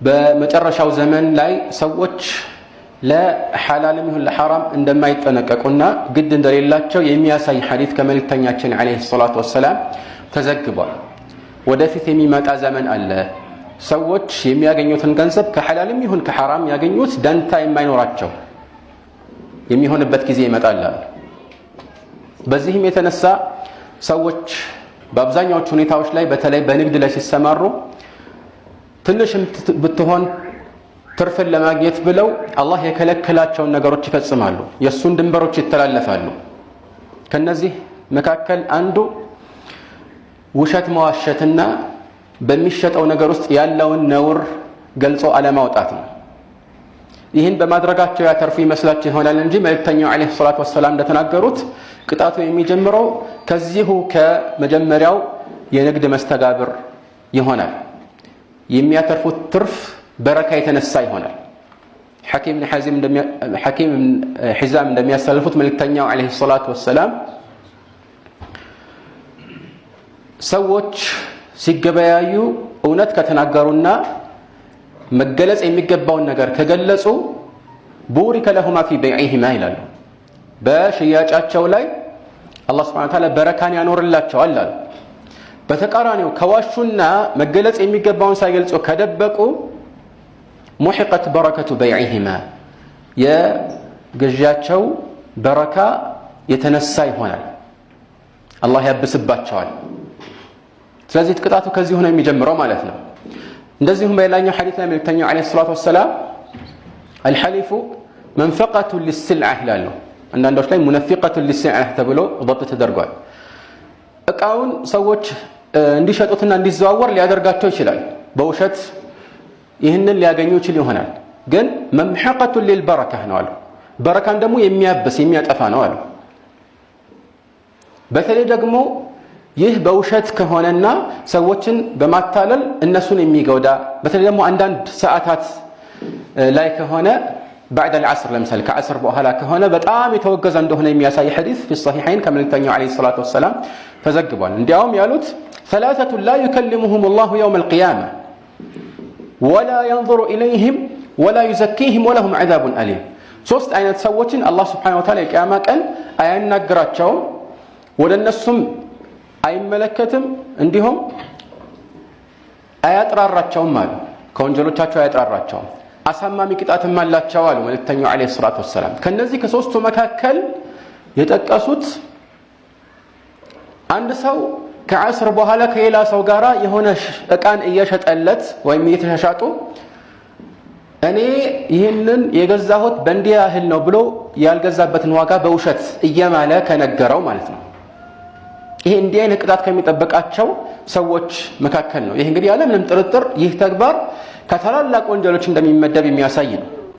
በመጨረሻው ዘመን ላይ ሰዎች ለሐላልም ይሁን ለሐራም እንደማይጠነቀቁና ግድ እንደሌላቸው የሚያሳይ ሐዲት ከመልእክተኛችን ዓለይሂ ሰላቱ ወሰላም ተዘግቧል። ወደፊት የሚመጣ ዘመን አለ። ሰዎች የሚያገኙትን ገንዘብ ከሐላልም ይሁን ከሐራም ያገኙት ደንታ የማይኖራቸው የሚሆንበት ጊዜ ይመጣል አሉ። በዚህም የተነሳ ሰዎች በአብዛኛዎቹ ሁኔታዎች ላይ በተለይ በንግድ ላይ ሲሰማሩ ትንሽም ብትሆን ትርፍን ለማግኘት ብለው አላህ የከለከላቸውን ነገሮች ይፈጽማሉ። የእሱን ድንበሮች ይተላለፋሉ። ከነዚህ መካከል አንዱ ውሸት መዋሸትና በሚሸጠው ነገር ውስጥ ያለውን ነውር ገልጾ አለማውጣት ነው። ይህን በማድረጋቸው ያተርፉ ይመስላቸው ይሆናል እንጂ መልእክተኛው ዓለይሂ ሰላቱ ወሰላም እንደተናገሩት ቅጣቱ የሚጀምረው ከዚሁ ከመጀመሪያው የንግድ መስተጋብር ይሆናል። የሚያተርፉት ትርፍ በረካ የተነሳ ይሆናል። ሐኪም ሒዛም እንደሚያስተላልፉት መልእክተኛው ዓለይሂ ሰላቱ ወሰላም ሰዎች ሲገበያዩ እውነት ከተናገሩና መገለጽ የሚገባውን ነገር ከገለጹ ቡሪከ ለሁማ ፊ በይዒሂማ ይላሉ። በሽያጫቸው ላይ አላህ ሱብሓነሁ ወተዓላ በረካን ያኖርላቸዋል አሉ። በተቃራኒው ከዋሹና መገለጽ የሚገባውን ሳይገልጹ ከደበቁ ሙሒቀት በረከቱ በይዒሂማ የግዣቸው በረካ የተነሳ ይሆናል። አላህ ያብስባቸዋል። ስለዚህ ቅጣቱ ከዚሁ ነው የሚጀምረው ማለት ነው። እንደዚሁም በሌላኛው ሐዲስ ላይ መልእክተኛው ዓለይሂ ሰላቱ ወሰላም አልሐሊፉ መንፈቀቱን ሊስልዓ ይላሉ። አንዳንዶች ላይ ሙነፊቀቱን ሊስልዓ ተብሎ ضبط ተደርጓል። እቃውን ሰዎች እንዲሸጡትና እንዲዘዋወር ሊያደርጋቸው ይችላል። በውሸት ይህንን ሊያገኙ ይችል ይሆናል። ግን መምሐቀቱን ሊልበረካ ነው አሉ። በረካን ደግሞ የሚያብስ የሚያጠፋ ነው አሉ። በተለይ ደግሞ ይህ በውሸት ከሆነና ሰዎችን በማታለል እነሱን የሚጎዳ በተለይ ደግሞ አንዳንድ ሰዓታት ላይ ከሆነ بعد العصر ለምሳሌ ከዓስር በኋላ ከሆነ በጣም የተወገዘ እንደሆነ የሚያሳይ ሐዲስ في الصحيحين ከመልእክተኛው ዓለይሂ ሰላቱ ወሰላም ተዘግቧል። እንዲያውም ያሉት ثلاثة لا يكلمهم الله يوم القيامة ولا ينظر إليهم ولا يزكيهم ولهم عذاب أليم። ሶስት አይነት ሰዎችን አላህ ስብሓነሁ ወተዓላ የቅያማ ቀን አያናግራቸውም፣ ወደ እነሱም አይመለከትም፣ እንዲሁም አያጥራራቸውም አሉ። ከወንጀሎቻቸው አያጥራራቸውም፣ አሳማሚ ቅጣትም አላቸው አሉ መልእክተኛው ዓለይሂ ሰላቱ ወሰላም። ከነዚህ ከሶስቱ መካከል የጠቀሱት አንድ ሰው ከዓስር በኋላ ከሌላ ሰው ጋር የሆነ እቃን እየሸጠለት ወይም እየተሻሻጡ እኔ ይህንን የገዛሁት በእንዲህ ያህል ነው ብሎ ያልገዛበትን ዋጋ በውሸት እየማለ ከነገረው ማለት ነው። ይሄ እንዲህ አይነት ቅጣት ከሚጠበቃቸው ሰዎች መካከል ነው። ይህ እንግዲህ ያለ ምንም ጥርጥር ይህ ተግባር ከታላላቅ ወንጀሎች እንደሚመደብ የሚያሳይ ነው።